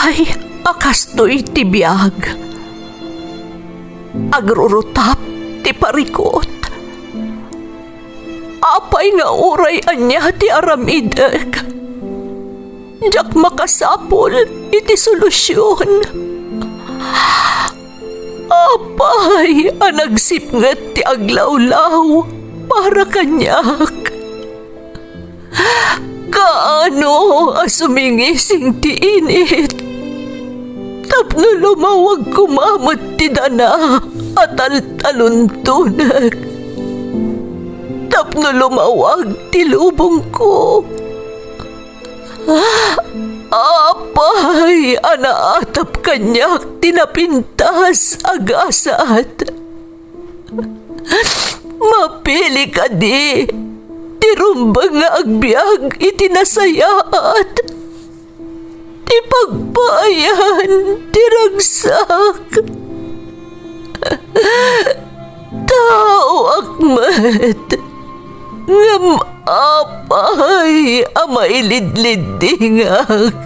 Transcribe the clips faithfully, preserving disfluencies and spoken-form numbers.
Ay, a kastoy ti biag. Agrurutap ti parikut. Apay nga uray ania ti aramidek, diak makasapul iti solusion. Apay a nagsipnget ti aglawlaw para kaniak? Kaano a sumingising ti init tapno lumawag koma met ti dana a taltaluntonek, tapno lumawag ti lubongko? Apay a naatap kaniak ti napintas a gasat? Mapili kadi ti rumbeng nga agbiag iti nasayaat, ti pagpaayan ti ragsak? Taoak met, ngem apay a mailidliddingak?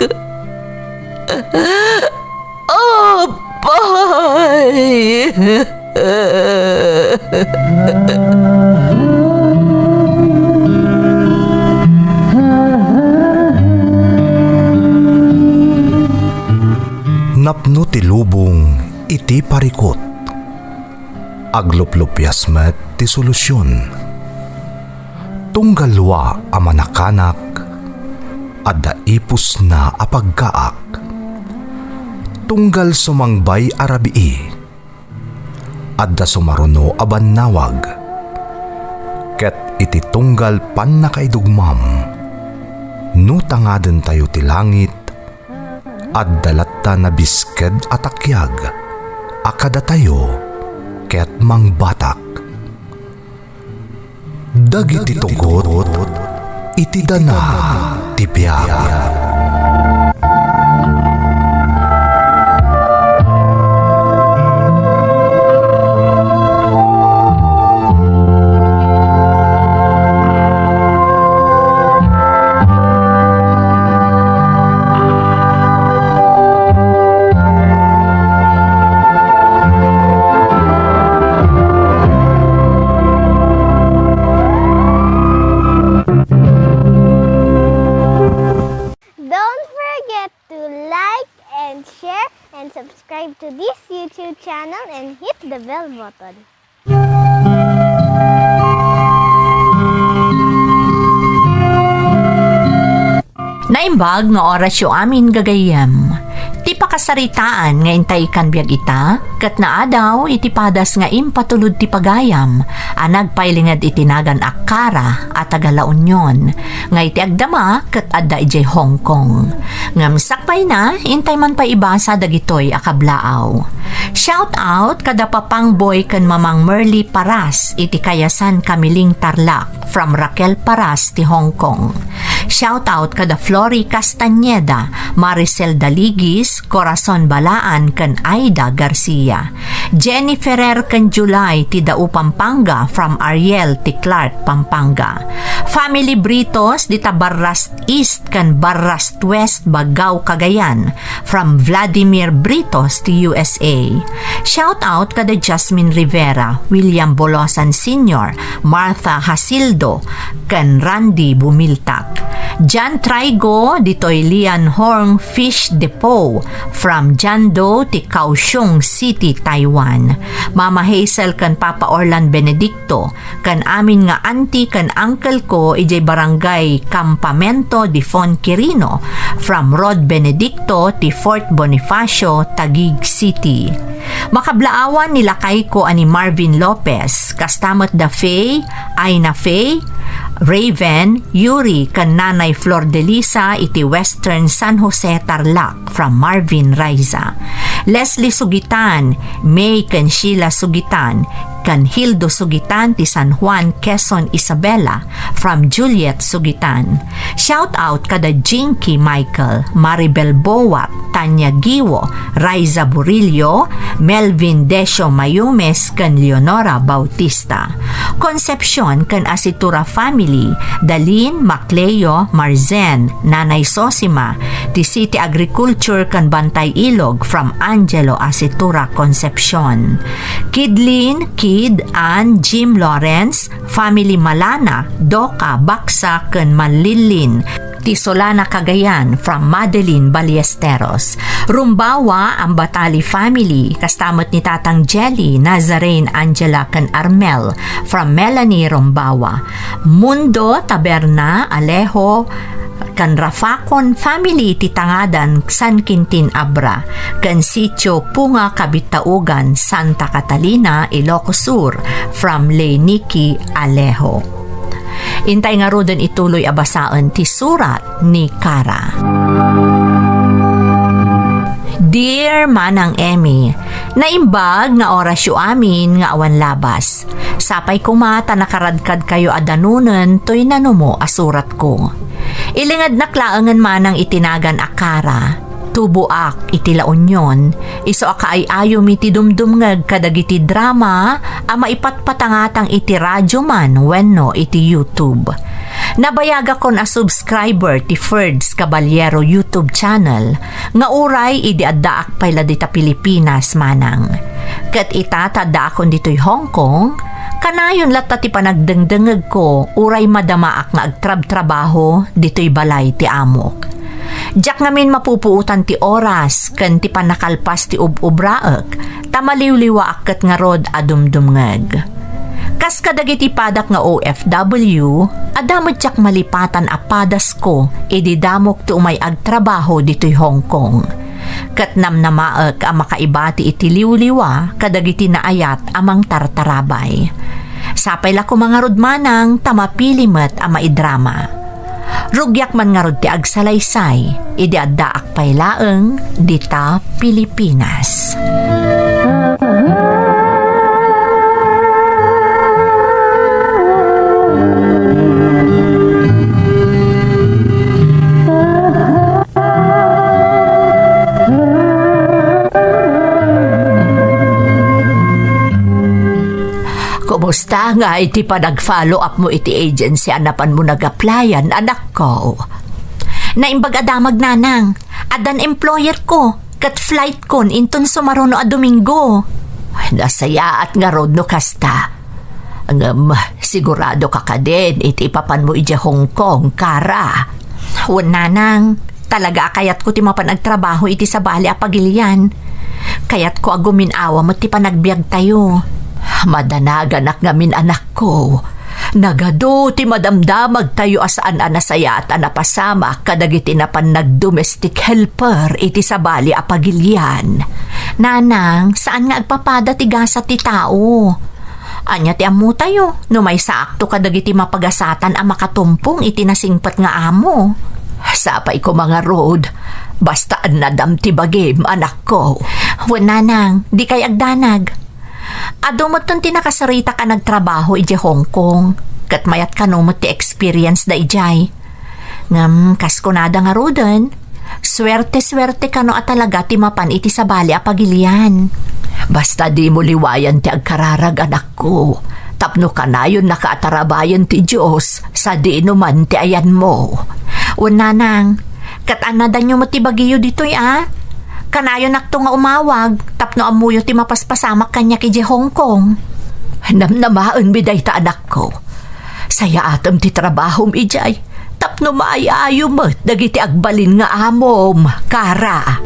Apay! Napno ti lubong iti parikut. Agluplupias met ti solusion. Tunggal dua a manakanak, adda ipusna a pagkaak. Tunggal sumangbay a rabii, adda sumaruno a bannawag. Ket iti tunggal pannakaidugmam, no tangadentayo ti langit, adda latta nabisked a takiag a kadatayo ket mangbatak. Dagiti tugot iti dana ti biag. Don't forget to like and share and subscribe to this YouTube channel and hit the bell button. Naimbag nga orasyo amin, gagayyem. Ti pakasaritaan nga intay ikkan biag ita, ket naadaw iti padas nga impatulod ti pagayam a nagpailinged iti nagan a Kara a taga La Union, nga iti agdama ket adda idiay Hong Kong. Ngem sakbayna, intay man pay ibasa dagitoy a kablaaw. Shout out kada Papang Boy ken Mamang Merly Paras iti Kayasan, Kamiling, Tarlac, from Raquel Paras ti Hong Kong. Shout out kada Flory Castañeda, Maricel Daligis, Corazon Balaan ken Aida Garcia. Jenny Ferrer ken July ti Dao, Pampanga, from Ariel ti Clark, Pampanga. Family Britos dita Barras East ken Barras West, Baggao, Cagayan, from Vladimir Britos ti U S A. Shout out kada Jasmine Rivera, William Bolosan Senior, Martha Hasildo, ken Randy Bumiltak. John Trigo ditoy Lian Horng Fish Depot, from John Doe ti Kaohsiung City, Taiwan. Mama Hazel ken Papa Orlan Benedicto, ken amin nga auntie ken uncle ko idiay Barangay Campamento de Fon Quirino, from Rod Benedicto ti Fort Bonifacio, Taguig City. Makablaawan ni lakayko a ni Marvin Lopez, kasta met da Faye, Aina Faye, Raven, Yuri, ken Nanay Flor de Lisa iti Western San Jose, Tarlac, from Marvin Raiza. Leslie Sugitan, May ken Sheila Sugitan, ken Hildo Sugitan ti San Juan, Quezon, Isabela, from Juliet Sugitan. Shout out kada Jinky Michael, Maribel Boat, Tanya Giwo, Raiza Burillo, Melvin Decio Mayumes, ken Leonora Bautista. Concepcion ken Asitura family, Dalin, Macleo, Marzen, Nanay Sosima, ti City Agriculture ken Bantay Ilog from Angelo Asitura Concepcion. Kidlin, Kid, Ann, Jim Lawrence, family Malana, Doka, Baksa, ken Manlillin, ti Solana, Cagayan, from Madeline Ballesteros. Rumbawa, Ambatali family, kasta met ni Tatang Jelly, Nazarene, Angela, ken Armel, from Melanie Rumbawa. Mundo, Taberna, Alejo, ken Rafacon family ti Tangadan, San Quintin, Abra, ken Sitio Punga, Kabittaugan, Santa Catalina, Ilocos Sur, from Lay Nicky Alejo. Intay ngaruden ituloy a basaen ti surat ni Kara. Dear Manang Emmy, naimbag nga orasyo amin nga awan labas. Sapay koma ta nakaradkadkayo a danunen toy nanumo a suratko. Ilingednak laengen manang iti nagan a Kara. Tuboak iti La Union, isu a kaay-ayo mi ti dumdumngeg kadagiti drama a maipatpatangatang iti radyo man wenno iti YouTube. Nabayagakon a subscriber ti Ferds Caballero YouTube channel nga uray idi addaak pay la dita Pilipinas manang. Ket ita ta addaakon ditoy Hong Kong, kanayon latta ti panagdengdengegko uray madamaak nga agtrabtrabaho ditoy balay ti amok. Diak ngamin mapupuotan ti oras ken ti pannakalpas ti ub-ubraek, ta maliwliwaak ket ngarud a dumdumngeg. Kas kadagiti padak nga O F W, adda met diak malipatan a padasko idi damok ti umay agtrabaho ditoy Hong Kong. Ket namnamaek a makaibati iti liwliwa kadagiti naayat a mangtartarabay. Sapay la koma ngarud manang ta mapili met a maidrama. Rugiak man ngarud ti agsalaysay idi addaak pay laeng dita Pilipinas. Kumusta nga iti panag-follow up mo iti agency a napanmo nag-applyan, anakko? Naimbag a damag, nanang. Addan employer ko, ket flight kon inton sumaruno a Domingo. Nasayaat ngarud no kasta. Ngem sigurado ka kadin iti ipapanmo idiay Hong Kong, Kara? Wen, nanang, talaga a kayatko ti mapan agtrabaho iti sabali a pagilian. Kayatko a gumin-awa met ti panagbiagtayo. Madanaganak ngamin, anakko. Nagadu ti madamdamagtayo a saan a nasayaat a napasamak kadagiti napan nag-domestic helper iti sabali a pagilian. Nanang, saan nga agpapada ti gasat ti tao. Ania ti ammotayo no maysaakto kadagiti mapagasatan a makatumpong iti nasingpet nga amo? Sapay koma ngarud, basta annadam ti bagim, anakko. Wen, nanang, dikay agdanag. Adu metten ti nakasaritak a nagtrabaho idiay Hong Kong, ket mayat kano met ti experience da idiay. Ngem kas kunada ngaruden, suerte-suerte kano a talaga ti mapan iti sabali a pagilian. Basta dimo liwayan ti agkararag, anakko, tapno kanayonnaka a tarabayen ti Dios sadino man ti ayanmo. Wen, nanang, ket annadanyo met ti bagiyo ditoy a? Kanayonnakto nga umawag tapno ammoyo ti mapaspasamak kaniak idiay Hong Kong. Namnamaenmi dayta, anakko. Sayaatem ti trabahom idiay tapno maay-ayo met dagiti agbalin nga amom, Kara.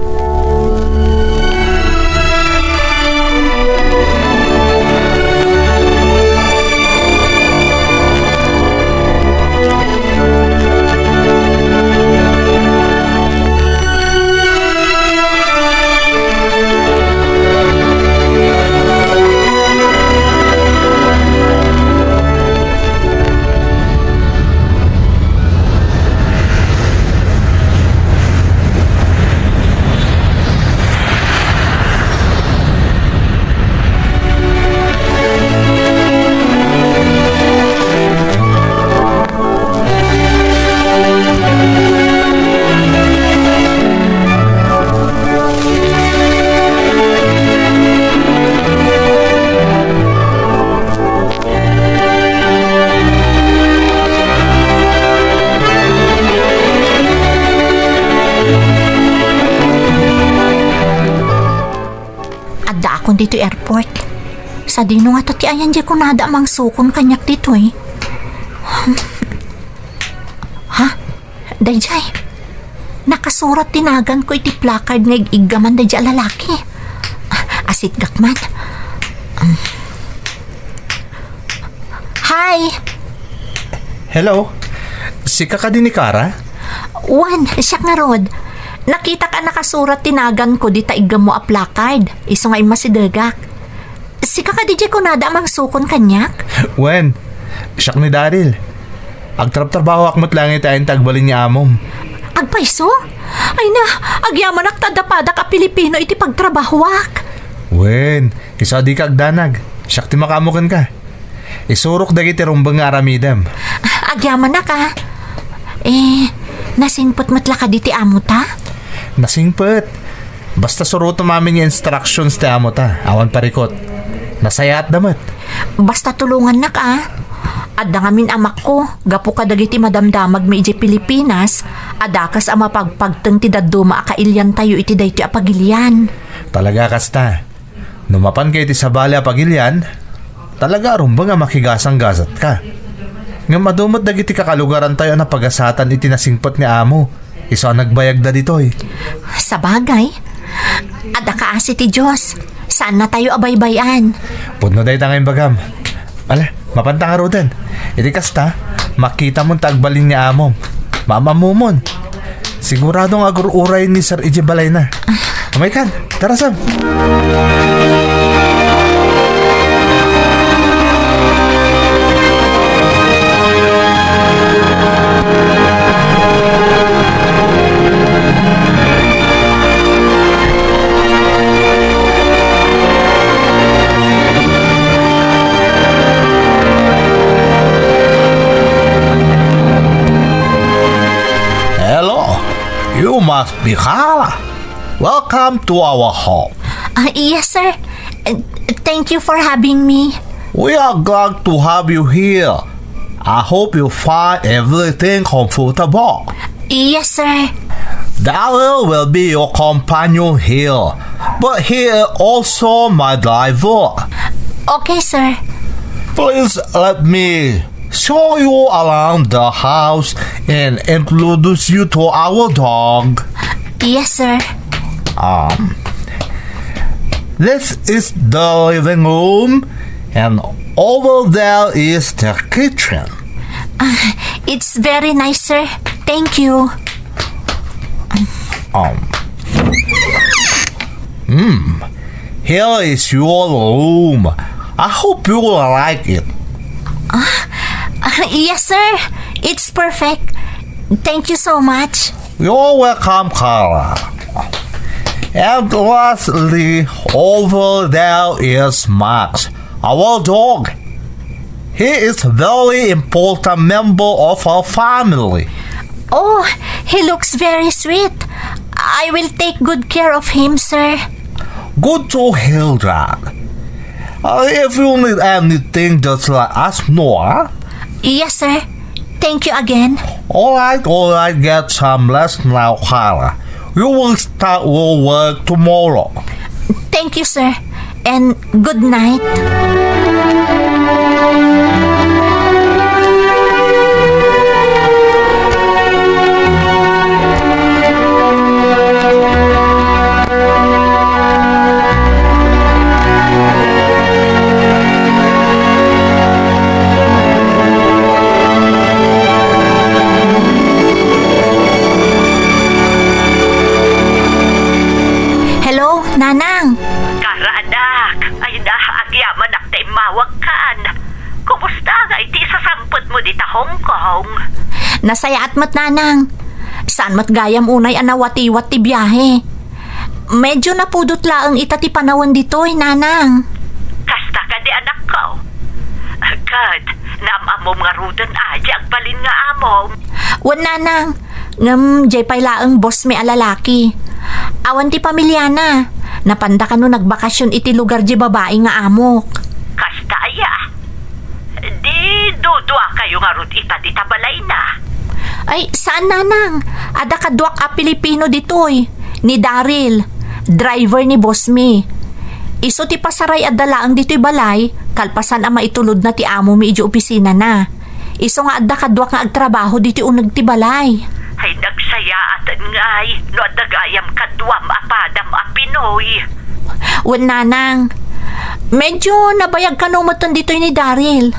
ditoy airport. Sadino ngata ti ayan diay kunada a mangsukon kaniak ditoy? Ha? Daydiay. Nakasurat ti naganko iti placard nga ig-iggaman daydiay a lalaki. Ah, asitgak man. Um. Hi! Hello? Sika kadi ni Kara? Wen, siak ngarud. Nakitak a nakasurat ti naganko dita iggammo a placard. Isu nga immasidegak. Sika kadi diay kunada a mangsukon kaniak? Wen, siak ni Daryl. Agtrabtrabahoak met laeng iti ayan ti agbalin ni amom. Agpayso? Ay na, agyamanak ta adda padak a Pilipino iti pagtrabahoak. Wen, isu a dika agdanag. Siak ti makaammo kenka. Isurok dagiti rumbeng nga aramidem. Agyamanak, a. Eh, nasingpet met la kadi ti amota? Nasingpet. Basta surotem amin nga instructions ti amota, awan parikut. Nasayaatda met. Basta tulongannak, a. Adda ngamin amakko, gapu kadagiti madamdamagmi idiay Pilipinas, a dakes a mapagpagteng ti dadduma a kailiantayo iti daytoy a pagilian. Talaga kasta. No mapanka iti sabali a pagilian, talaga a rumbeng a makigasanggasatka. Ngem adu met dagiti kakalugarantayo a napagasatan iti nasingpet nga amo, isu a nagbayagda ditoy. Sabagay, adda kaasi ti Dios, saannatayo a baybay-an. Pudno dayta nga imbagam. Ala, mapanta ngaruden. Iti kasta, makitamon ta agbalin nga amom. Maam-ammomon. Sigurado nga agur-uray ni Sir idiay balayna. Umaykan, tara, Sam. Hello, you must be Kara. Welcome to our home. Ah, yes, sir. Uh, thank you for having me. We are glad to have you here. I hope you find everything comfortable. Yes, sir. Daryl will be your companion here, but he is also my driver. Okay, sir. Please let me show you around the house and introduce you to our dog. Yes, sir. Um, this is the living room, and over there is the kitchen. Ah, it's very nice, sir. Thank you. Um. Hmm. Here is your room. I hope you will like it. Ah, ah, yes, sir. It's perfect. Thank you so much. You're welcome, Kara. And lastly, over there is Max, our dog. He is very important member of our family. Oh, he looks very sweet. I will take good care of him, sir. Good to hear that. Uh, if you need anything, just let us know, huh? Yes, sir. Thank you again. All right, all right, get some rest now, Kara. You will start your work tomorrow. Thank you, sir. And good night. Hello, Nanang. Kara, anak. Ay na, agyamanak ta immawagkan. Kumusta nga iti sasangpetmo dita Hong Kong? Nasayaat met, Nanang. Saan met gayam unay a nawatiwat ti biahe. Medyo napudot laeng ita ti panawen ditoy, Nanang. Kasta kadi, anakko? Ket, naam-ammom ngaruden a diay agbalin nga amom? Wen, Nanang. Ngem diay pay laeng boss mi a lalaki. Awan ti pamiliana. Napanda kano nagbakasyon iti lugar diay babai nga amok. Kasta aya? Di duduakayo ngarud ita dita balayna? Ay, saan, Nanang. Adda kaduak a Pilipino ditoy. Ni Daryl, driver ni boss mi. Isu ti pasaray adda laeng ditoy balay, kalpasan a maitulodna ti amomi idiay opisinana. Isu nga adda kaduak nga agtrabaho ditoy uneg ti balay. Ay, nagsayaaten ngay no adda gayam kaduam a padam a Pinoy. Wen, nanang, medyo nabayag kano metten ditoy ni Daryl.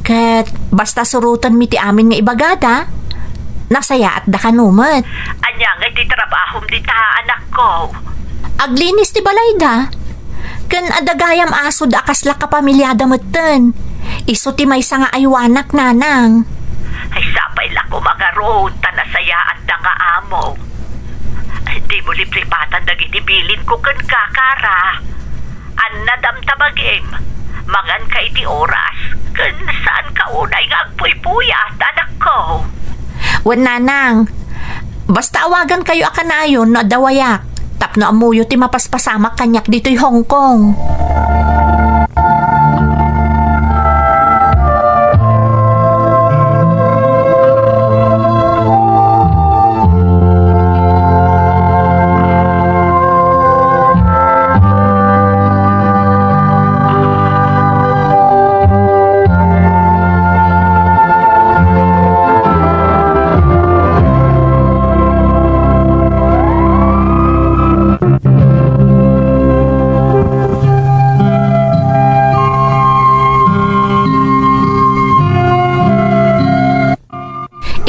Ket basta surotenmi ti amin nga ibagada, nasayaatda kano met. Ania ngay ti trabahom dita, anakko? Aglinis ti balayda. Ken adda gayam asoda a kasla kapamiliada metten. Isu ti maysa nga aywanak, nanang. Ay, sapay la koma ngarud ta nasayaatda nga amo. Ay, dimo liplipatan dagiti bilinko kenka, Kara. Annadam ta bagim, manganka iti oras, ken saanka unay nga agpuy-puyat, anakko. Wen, nanang, basta awagankayo a kanayon no adda wayak, tapno ammoyo ti mapaspasamak kaniak ditoy Hong Kong.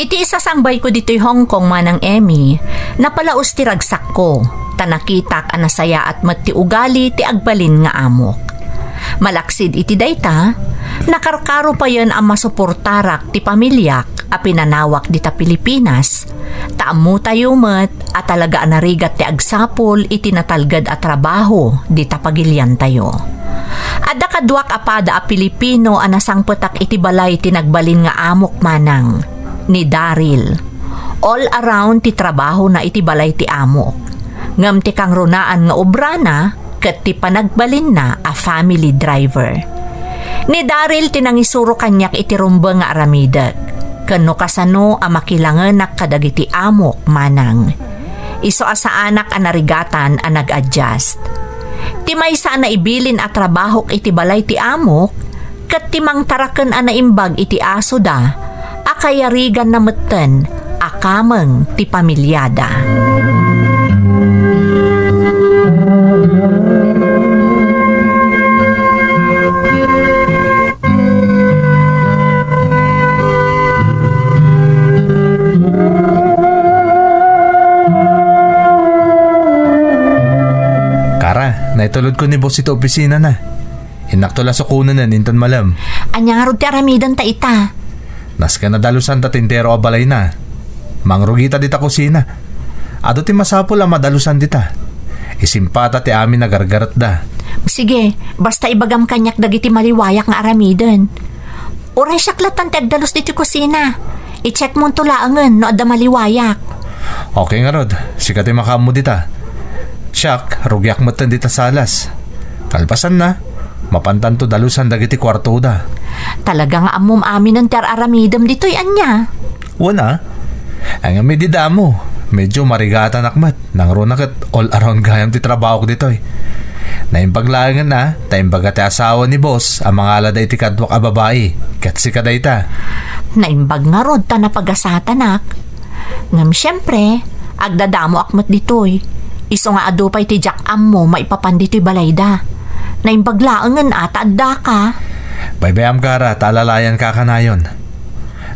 Iti isasangbayko ditoy Hong Kong, Manang Emmy, napalaos ti ragsakko, ta nakitak a nasayaat met ti ugali ti agbalin nga amok. Malaksid iti dayta, nakarkaro payen a masuportarak ti pamiliak a pinanawak dita Pilipinas, ta ammotayo met a talaga a narigat ti agsapul iti natalged a trabaho dita pagiliantayo. Adda kaduak a pada a Pilipino a nasangpetak iti balay ti nagbalin nga amok, manang, ni Daryl. All around ti trabahona iti balay ti amok. Ngem ti kangrunaan nga obrana ket ti panagbalinna a family driver. Ni Daryl ti nangisuro kaniak iti rumbeng nga aramidek, ken no kasano a makilangenak kadagiti amok, manang. Isu a saanak a narigatan a nag-adjust. Ti maysa a naibilin a trabahok iti balay ti amok, ket ti mangtaraken a naimbag iti asoda, a kayariganna metten a kameng ti pamiliada. Kara, naitulodko ni boss iti opisinana. Innakto la sukonen inton malem. Ania ngarud ti aramidenta ita? Nasken a dalusan ta ti entero a balayna. Mangrugita dita kusina. Adu ti masapul a madalusan dita. Isimpata ti amin a gargaretda. Sige, basta ibagam kaniak dagiti maliwayak nga aramiden. Uray siak lattan ti agdalus ditoy kusina. I-check monto laengen no adda maliwayak. Okay ngarud, sika ti makaammo dita. Siak, rugiak metten dita salas. Kalpasanna, mapantanto dalusan dagiti kuartoda. Talaga nga ammom aminen ti ar-aramidem ditoy, ania? Wen a. Ngem idi damo, medyo marigatanak met. Nangruna ket all around gayam ti trabahok ditoy. Naimbag laengen a, ta imbaga ti asawa ni boss a mangalada iti kaduak a babai, ket sika dayta. Naimbag ngarud ta napagasatanak. Ngem siempre, agdadamoak met ditoy. Isu nga adu pay ti diak ammo maipapan ditoy balayda. Naimbag laengen a ta addaka. Baybayam, Kara, ta alalayanka a kanayon.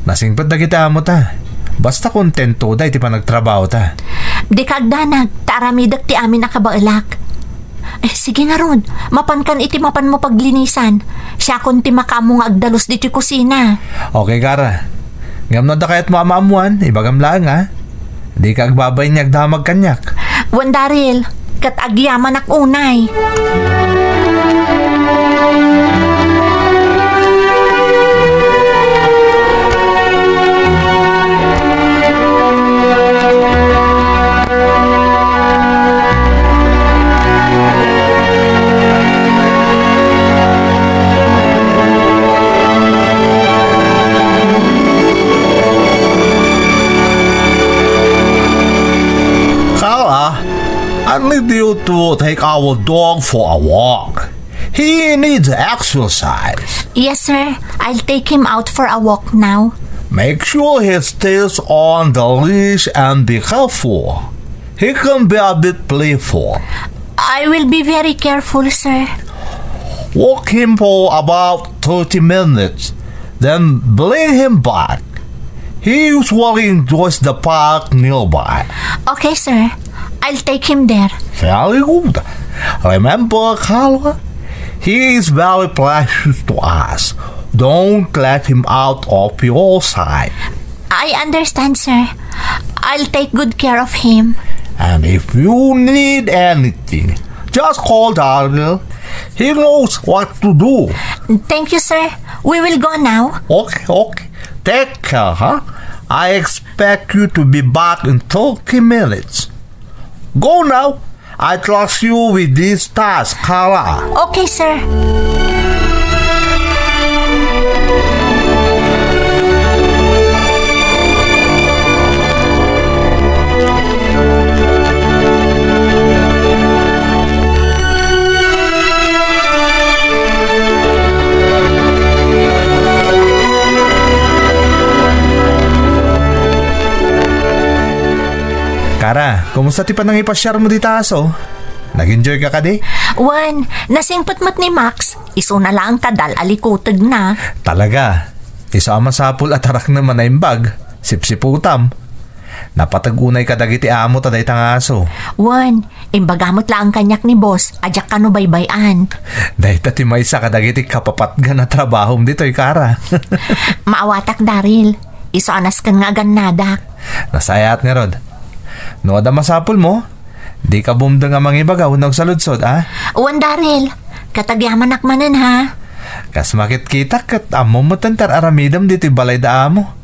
Nasingpet dagiti amota. Basta kontentoda iti panagtrabahota. Dika agdanag, ta aramidek ti amin a kabaelak. Eh, sige ngarud, mapankan iti mapanmo paglinisan. Siakon ti makaammo nga agdalus ditoy kusina. Okay, Kara. Ngem no adda kayatmo a maammoan, ibagam laeng, a. Dika agbabain nga agdamag kaniak. Wen, Daryl, ket agyamanak unay. Kara, ania diyo to take our dog for a walk? He needs exercise. Yes, sir. I'll take him out for a walk now. Make sure he stays on the leash and be careful. He can be a bit playful. I will be very careful, sir. Walk him for about thirty minutes, then bring him back. He usually enjoys the park nearby. Okay, sir. I'll take him there. Very good. Remember, Carla, he is very precious to us. Don't let him out of your sight. I understand, sir. I'll take good care of him. And if you need anything, just call Daryl. He knows what to do. Thank you, sir. We will go now. Okay, okay. Take care, huh? I expect you to be back in thirty minutes. Go now. I trust you with this task, Carla. Okay, sir. Kara, kumusta ti panangipasiarmo dita aso? Nag-enjoy ka kadi? Wen, nasingpet met ni Max. Isuna laeng ta adal a likutegna. Talaga. Isu a masapul a taraknem a naimbag. Sipsiputam. Napateg unay kadagiti amo ta dayta nga aso. Wen, imbaga met laeng kaniak ni boss a diak kano baybay-an. Dayta ti maysa kadagiti kapapatgan a trabahom ditoy, Kara. Maawatak, Daryl. Isu a nasken nga agannadak. Nasayaat ngarud. No adda masapulmo, dika bumdeng a mangibaga wenno agsaludsod, a? Wen, Daryl. Ket agyamanak manen, ha? Kas makitkitak ket ammom met ti ar-aramidem ditoy balay da amo.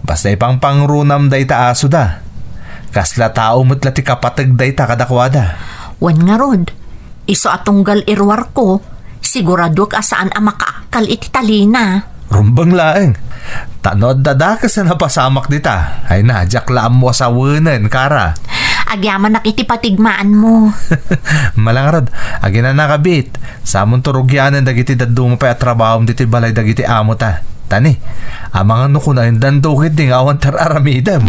Basta ipangpangrunam dayta asoda. Kasla tao met la ti kapateg dayta kadakuada. Wen ngarud, isu a tunggal iruarko, siguraduek a saan a makaakkal iti talina. Rumbeng laeng. Ta no adda dakes a napasamak dita, ay na, diak la ammo a sawenen, Kara. Agyamanak iti patigmaanmo. Malangrod, aginana kabit. Samonto rugianen dagiti dadduma pay a trabahom ditoy balay dagiti amota. Tani, amangan no kunaen danto ketdi nga awan ti ar-aramidem.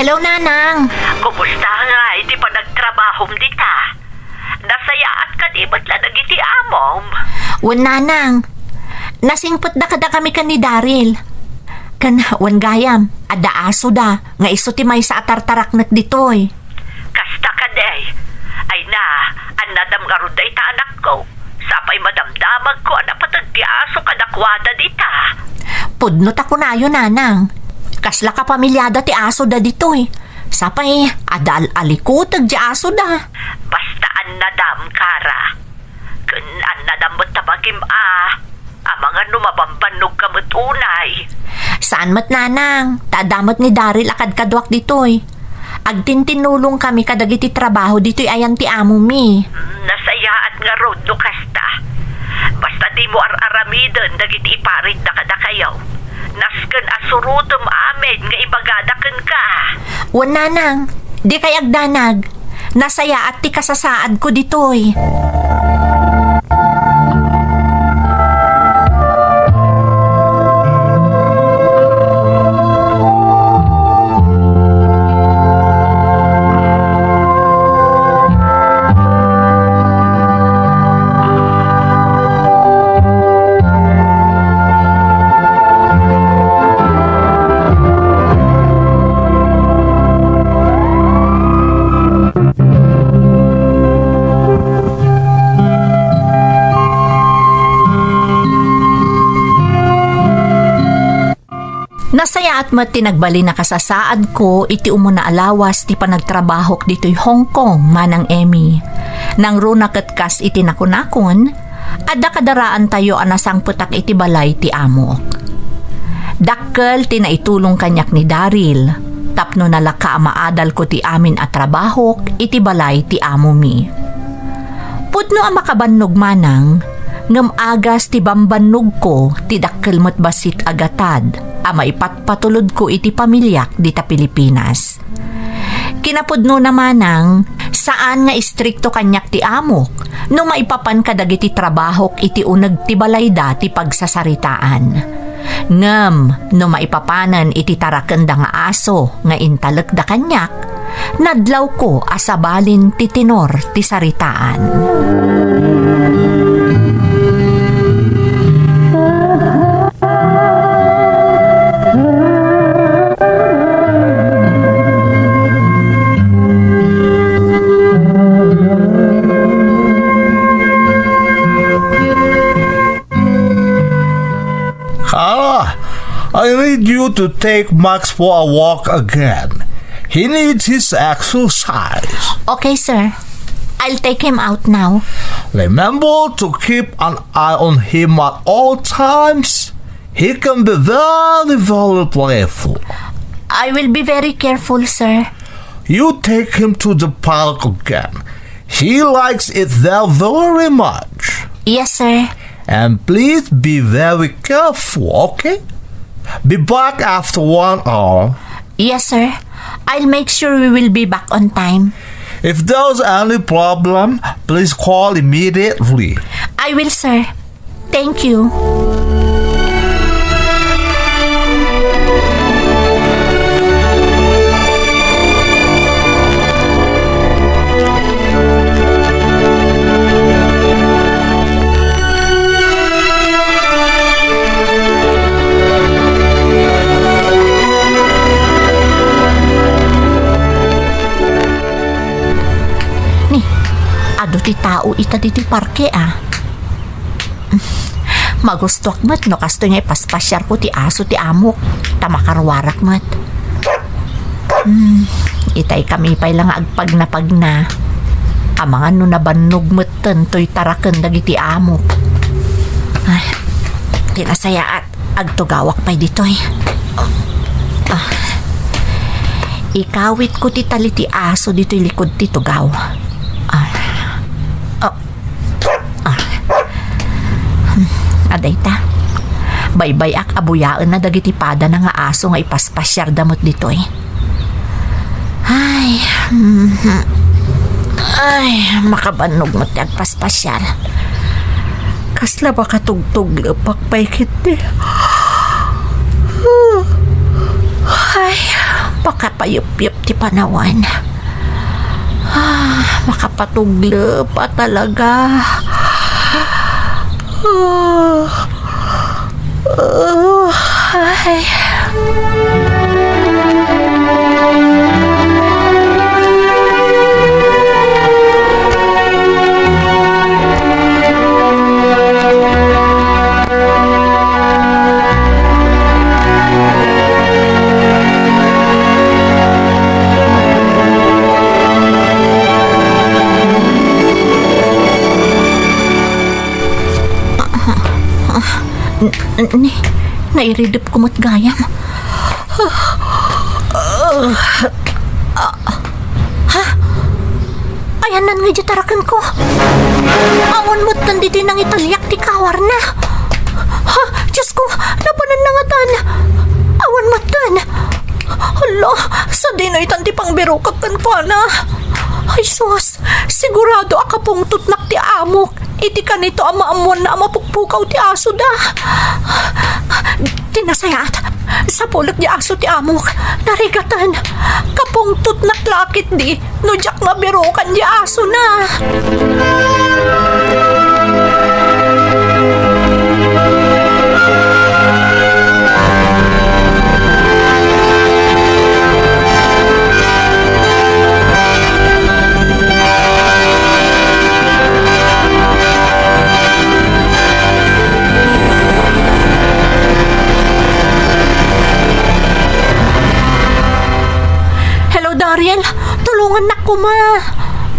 Hello, Nanang. Kumusta nga iti panagtrabahom dita? Nasayaat kadi met la dagiti amom? Wen, Nanang. Nasingpetda kadakami ken ni Daryl. Ken wen gayam, adda asoda nga isu ti maysa a tartaraknek ditoy. Kasta kadi? Ay na, annadam ngarud dayta, anakko. Sapay madamdamagko a napateg ti aso kadakuada dita. Pudno ta kunayo, Nanang. Kasla kapamiliada ti asoda ditoy. Sapay, adal a likuteg ti asoda. Basta annadam, Kara. Ken annadam met ta bagim a, amangan no mabambannogka met unay. Saan met, Nanang, ta adda met ni Daryl a kadkaduak ditoy. Agtintinnulongkami kadagiti trabaho ditoy ayan ti amomi. Mm, nasayaat ngarud no kasta. Basta dimo ar-aramiden dagiti iparitda kadakayo. Nasken a surotem amin nga ibagada kenka. Wen, Nanang, dikay agdanag. Nasayaat ti kasasaadko ditoy. Nasayaat met ti nagbalin a kasasaadko iti umuna a lawas ti panagtrabahok ditoy Hong Kong, Manang Emmy. Nangruna ket kas iti nakunakon, adda kadaraantayo a nasangpetak iti balay ti amok. Dakkel ti naitulong kaniak ni Daryl tapno nalaka a maadalko ti amin a trabahok iti balay ti amomi. Pudno a makabannog manang, ngem agas ti bambannogko ti dakkel met bassit a gatad a maipatpatulodko iti pamiliak dita Pilipinas. Kinapudnona manang, saan nga istrikto kaniak ti amok no maipapan kadagiti trabahok iti uneg ti balayda ti pagsasaritaan. Ngem no maipapanen iti tarakenda nga aso nga intalekda kaniak, nadlawko a sabalin ti tenor ti saritaan. Kara, I need you to take Max for a walk again. He needs his exercise. Okay, sir. I'll take him out now. Remember to keep an eye on him at all times. He can be very, very playful. I will be very careful, sir. You take him to the park again. He likes it there very much. Yes, sir. And please be very careful, okay? Be back after one hour. Yes, sir. I'll make sure we will be back on time. If there's any problem, please call immediately. I will, sir. Thank you. Ni, adu ti tao ita ditoy parke, ah. Magustuak met no kastoy nga ipaspasiarko ti aso ti amok, ta makaruarak met. Hmm, itay kami pay la nga agpagnapagna. Amangan no nabannog metten toy taraken dagiti amok. Ay, ti nasayaat, agtugawak pay ditoy. Ah. Ikawitko ti tali ti aso ditoy likud ti tugaw. Ah. Ah. Ah. Hmm, adayta. Baybay-ak a buyaenna dagiti padana nga aso nga ipaspasiarda met ditoy. Ay, mhm. Ay, makabannog met ti agpaspasiar. Kasla makatugtuglepak pay ketdi. Ay, makapayepyep ti panawen. Ah, makapatuglep a talaga. Ah, ah, ay. N-, n-, ni, nairidepko met gayam. Ha? Ayanna ngay diay tarakenko? Awan metten ditoy nangitaliak ti kawarna. Ha? Diosko, napananna ngatan? Awan metten. Hala, sadino itan ti pangbirokak kenkuana? Ay sus, sigurado a kapungtotnak ti amok iti kanito a maammoanna a mapukpukaw ti asoda. Ti nasayaat, sapulek diay aso ti amok. Narigaten. Kapungtotnak la ketdi no diak nga birokan diay asona. Hello, Daryl. Tulongannak koma.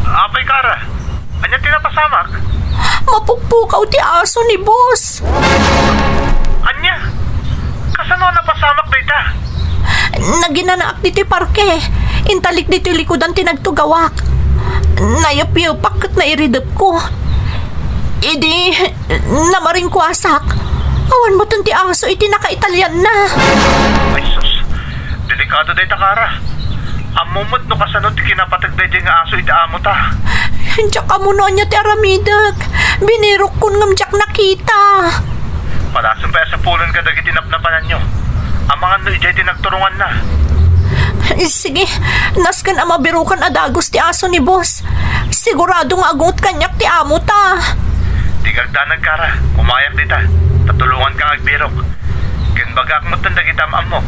Apay, Kara. Ania ti napasamak? Mapukpukaw ti aso ni boss. Ania? Kas Ano a napasamak dayta? Naginanaak ditoy parke. Intalik ditoy likudan ti nagtugawak. Nayupyupak ket nairidepko. Idi namarinkuasak, awan metten ti aso iti nakaitalianna. Ay sus, delikado dayta, Kara. Ammom met no kasano ti kinapateg daydiay nga aso iti amota? Diak ammo no ania ti aramidek. Binirokkon ngem diak nakita. Padasem pay a sapulen kadagiti napnapananyo. Amangan no idiay ti nagturonganna. Sige, nasken a mabirokan a dagus ti aso ni boss. Sigurado nga agungot kaniak ti amota. Di ka agdanag, Kara. Umayak dita. Ta tulonganka nga agbirok. Ken bagaak metten dagiti am-ammok.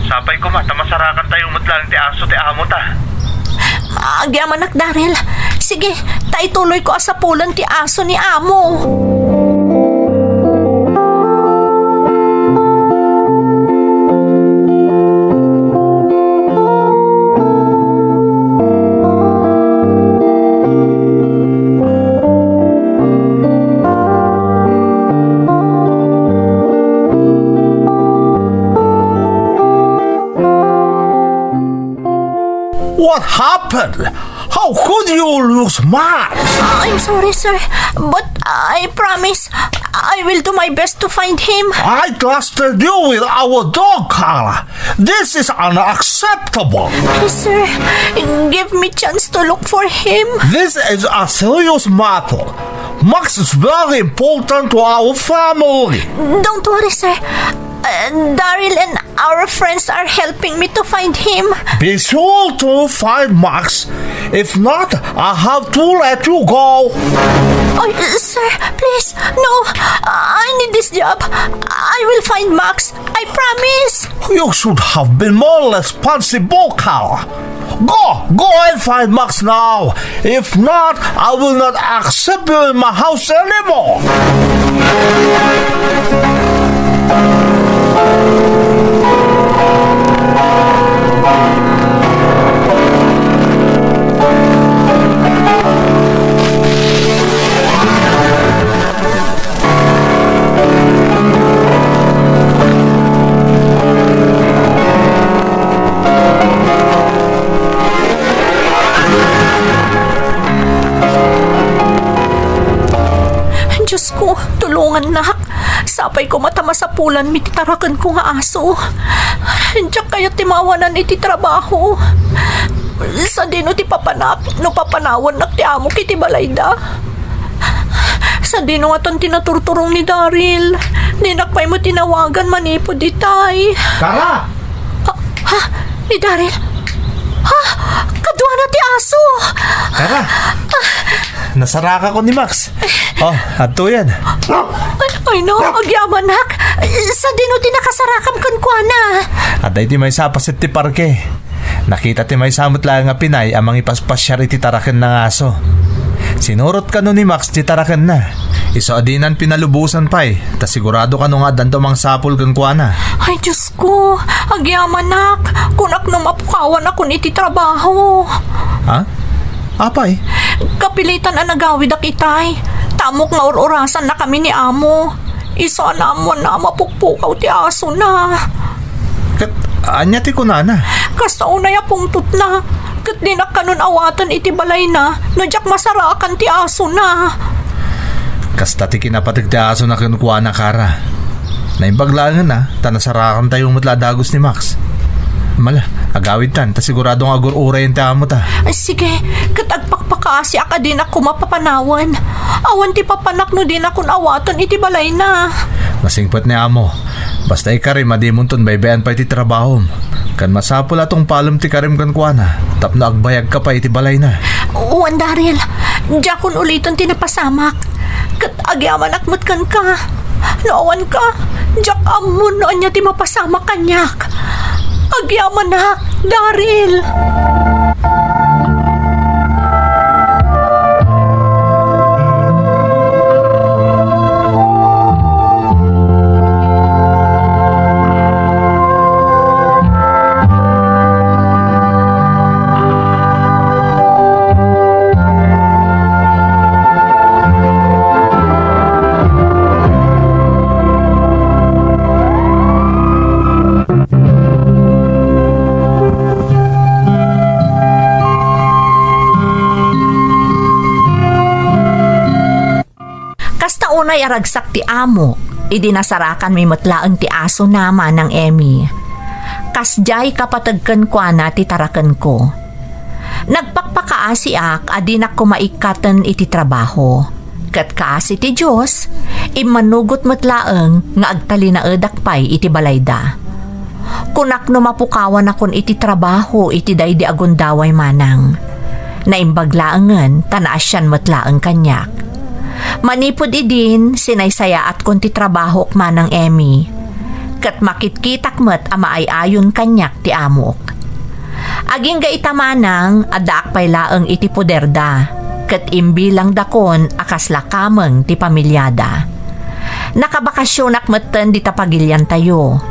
Sapay koma ta masarakantayo met laeng ti aso ti amota. Agyamanak, Daryl. Sige, ta ituloyko a sapulen ti aso ni amo. What happened? How could you lose Max? I'm sorry, sir, but I promise I will do my best to find him. I trusted you with our dog, Kara. This is unacceptable. Please, sir, give me chance to look for him. This is a serious matter. Max is very important to our family. Don't worry, sir. Uh, Daryl and our friends are helping me to find him. Be sure to find Max. If not, I have to let you go. Oh, sir, please, no. I need this job. I will find Max. I promise. You should have been more responsible, Kara. Go, go and find Max now. If not, I will not accept you in my house anymore. Diosko, tulongannak. Sapay koma ta masapulanmi ti tarakenko nga aso. Diak kayat ti maawanan iti trabaho. Sadino ti papanak no papanawannak ti amok iti balayda? Sadino ngatan ti naturturong ni Daryl? Dinak pay met inawagan manipud itay. Kara! Ha? Ha? Ni Daryl? Ha? Kaduana ti aso! Kara! Nasarakakon ni Max. Oh, adtoyen. Ay, ay no, agyamanak. Sadino ti nakasarakam kenkuana? Adda iti maysa a paset ti parke. Nakita ti maysa met laeng a pinay a mangipaspasiar iti tarakenna nga aso. Sinurot kano ni Max ti tarakenna. Isu a dinan pinalubosan pay, ta sigurado kano nga addanto mangsapul kenkuana. Ay, Diosko, agyamanak, kunak no mapukawanakon iti trabaho. Ha? Apay? Kapilitan a nagawidak itay. Ta ammok nga ur-urasannakami ni amo. Isu a naammoanna a mapukpukaw ti asona. Ket ania ti kunana? Kasta unay a pungtotna. Ket dinak kanon awaten iti balayna no diak masarakan ti asona. Kasta ti kinapateg ti asona kenkuana, Kara. Naimbag laengen a, ta nasarakantayo met la a dagus ni Max. Mala, agawidtan, ta sigurado nga agur-urayen ti amota. Ay, sige, ket agpakpakaasiak a dinak koma papanawen. Awan ti papanak no dinakon awaten iti balayna. Masingpet ni amo. Basta ikarim a dimonton baybay-an pay ti trabahom. Ken masapul a tungpalem ti karim kenkuana tapno agbayagka pay iti balayna. Wen, Daryl, diakon uliten ti napasamak. Ket agyamanak met kenka. No awanka, diak ammo no ania ti mapasamak kaniak. Agyamanak, Daryl. Unay a ragsak ti amok, idi nasarakanmi met laeng ti asona, Manang Emmy. Kasdiay kapateg kenkuana ti tarakenko. Nagpakpakaasiak a dinak koma ikkaten iti trabaho. Ket kaasi ti Dios, immanugot met laeng nga agtalinaedak pay iti balayda. Kunak no mapukawanakon iti trabaho iti daydi a gundaway, Manang. Naimbag laengen ta naasian met laeng kaniak. Manipud idin, sinaysayaat kon ti trabahok, Manang Emmy. Ket makitkitak met a maay-ayon kaniak ti amok. Agingga ita, Manang, addaak pay laeng iti poderda, ket imbilangdakon a kasla kameng ti pamiliada. Nakabakasionak metten dita pagiliantayo,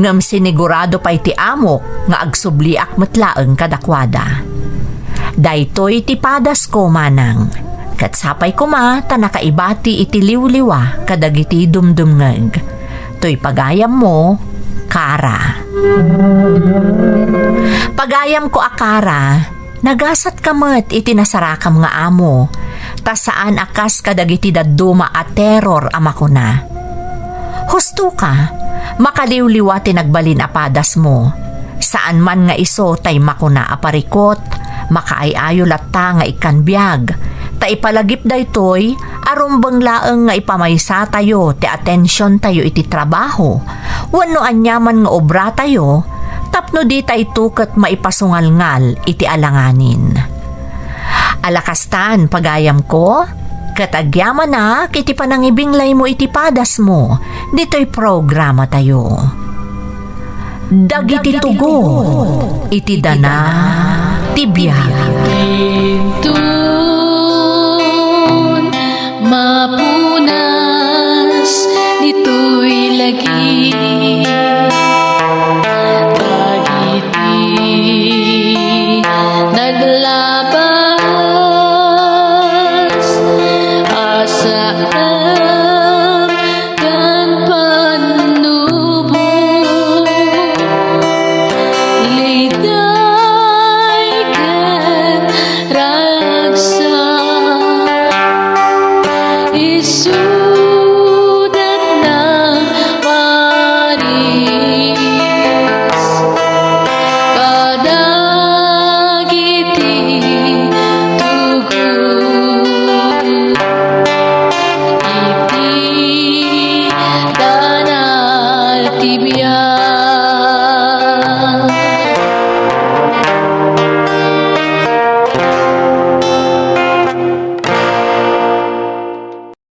ngem sinigurado pay ti amok nga agsubliak met laeng kadakuada. Daytoy ti padasko, Manang, ket sapay koma ta nakaibati iti liwliwa kadagiti dumdumngeg. Toy pagayammo, Kara. Pagayamko a Kara, nagasatka met iti nasarakam nga amo, ta saan a kas kadagiti dadduma a terror a makuna, "Hustoka, makaliwliwa ti nagbalin a padasmo." Saan man nga isu tay makuna a parikot, makaay-ayo latta nga ikkan biag, ta ipalagip daytoy a rumbeng laeng nga ipamaysatayo ti atensiontayo iti trabaho wenno aniaman nga obratayo tapno ditayto ket maipasungalngal iti alanganin. Ala kastan, pagayamko, ket agyamanak iti panangibinglaymo iti padasmo ditoy programatayo. Dagiti tugot iti dana ti biag. Intun mapunas ditoy lagi dagiti naglabas a saan ken pannubo. Liday ken ragsak, isudat nang paris kadagiti tugot iti dana ti biag.